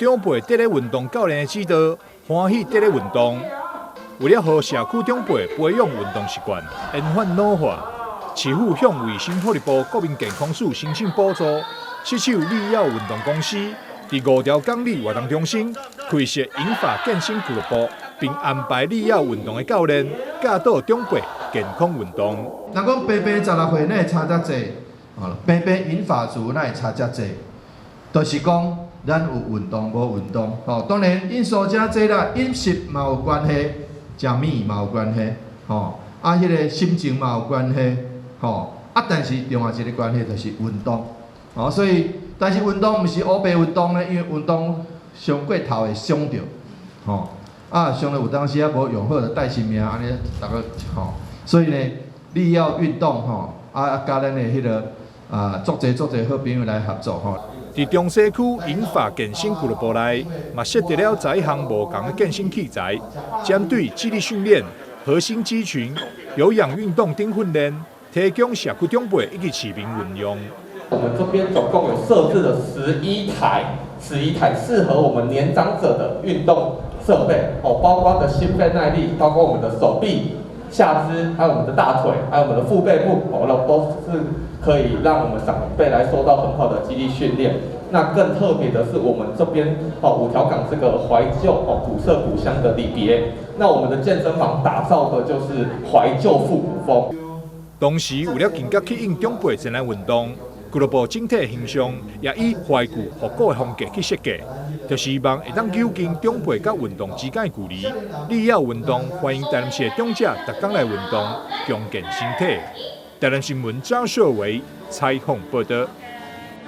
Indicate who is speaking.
Speaker 1: 長輩佇咧運動教練的指導，歡喜佇咧運動。為了予社區長輩培養運動習慣，延緩老化，市府向衛生福利部國民健康署申請補助，攜手利耀運動公司，佇五條港里活動中心開設銀髮健身俱樂部，並安排利耀運動的教練教導長輩健康運動。
Speaker 2: 人講白白16歲，哪會差遮濟？白白銀髮族哪會差遮濟？就是講咱有運動無運動，吼，當然因素誠濟啦，飲食嘛有關係，食物嘛有關係，吼，啊，彼个心情嘛有關係，吼，啊，但是另外一个關係就是運動，吼，所以，但是運動毋是烏白運動咧，因為運動傷過頭會傷著，吼，啊，傷著有當時仔無用好就帶性命按呢，逐个吼，所以呢，你要運動吼，啊，佮咱的彼个啊，足濟足濟好朋友來合作吼。
Speaker 1: 佇中西區銀髮健身俱樂部內，嘛設置了11項無仝的健身器材，針對肌力訓練、核心肌群、有氧運動等訓練，提供社區長輩以及市民運用。
Speaker 3: 我們這邊總共有設置了11台，11台適合我們年長者的運動設備，哦，包括的心肺耐力，包括我們的手臂、下肢，還有我們的大腿，還有我們的腹背部，哦，都是可以讓我們長輩來受到很好的肌力訓練。那更特別的是，我們這邊哦五條港這個懷舊哦古色古香的里別，那我們的健身房打造的就是懷舊復古風。
Speaker 1: 同時，為了更加吸引長輩前來運動，俱樂部整體形象也以懷舊復古的風格去設計，就希望會當拉近長輩佮運動之間的距離。利耀運動歡迎台南市的長者逐工來運動，強健身體。台南新聞張秀維採訪報道。